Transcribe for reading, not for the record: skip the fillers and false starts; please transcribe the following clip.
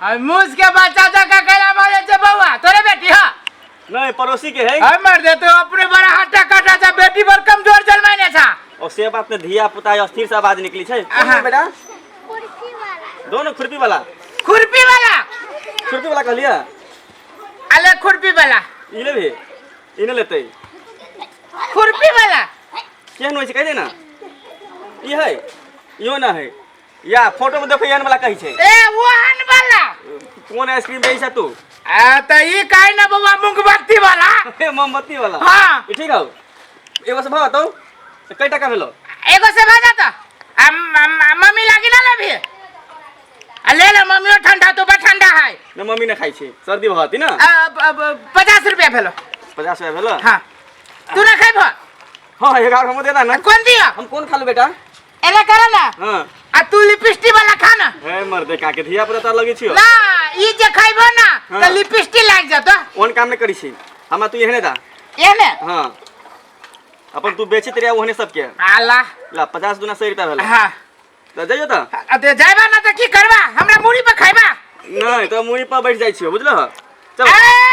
आ मूस के बच्चा जका कैला बाजै छै बौआ तोरे बेटी ह नहीं पड़ोसी के है हमर दे तो अपने बड़ा हट्टा कट्टा छ बेटी बड़ कमजोर जलमाने छ और से बात ने धिया पुता अस्थिर से आवाज निकली छै आहा। बेटा कुर्सी वाला दोनों खुरपी वाला खुरपी वाला खुरपी वाला कहलिए अले खुरपी वाला ई लेबे ई ने लेतै खुरपी वाला केहन होइ छै कहि दे ना ई है इहो ना है या फोटो में देखो एहन वाला कहै छै ए ओहन वाला कोन आइसक्रीम बेचै छ तू आ त ई काहे ना बौआ मूंगबत्ती वाला हे मोमबत्ती वाला हाँ। ई ठीक हौ एगो से भाव बताऊ तऽ कै टका भेलो एगो से भा जाता आ मम्मी लागी ना लेबी आ ले ले मम्मियो ठंडा तो बड़ ठंडा है ने मम्मी ने खाइ छै सर्दी भऽ जेतै ने 50 रुपया भेलो 50 रुपया भेलो हाँ तू ना खाइबो हाँ एगारह हमो दे दा ना कौन दिया हम कौन खा लू बेटा एला कर ना हाँ आ तू लिपस्टिक वाला खा ना हे मर्दे काके धिया पुता तार लगे छियो ना ई जे खाइबो ना हाँ। त लिपस्टिक लाग जतो ओहन काम नहीं करी छी हमरा तू एहने दा एने हाँ अपन तू बेचैत रहिया ओहने सबके आला ला 50 दुना 100 रुपया भेल हाँ तऽ जइयो तऽ आ ते जाइबा ना त की करबा हमरा मुड़ी पर खाइबा नहीं तो मुड़ी पर बैठ जाइ छियो बुझलो चल ए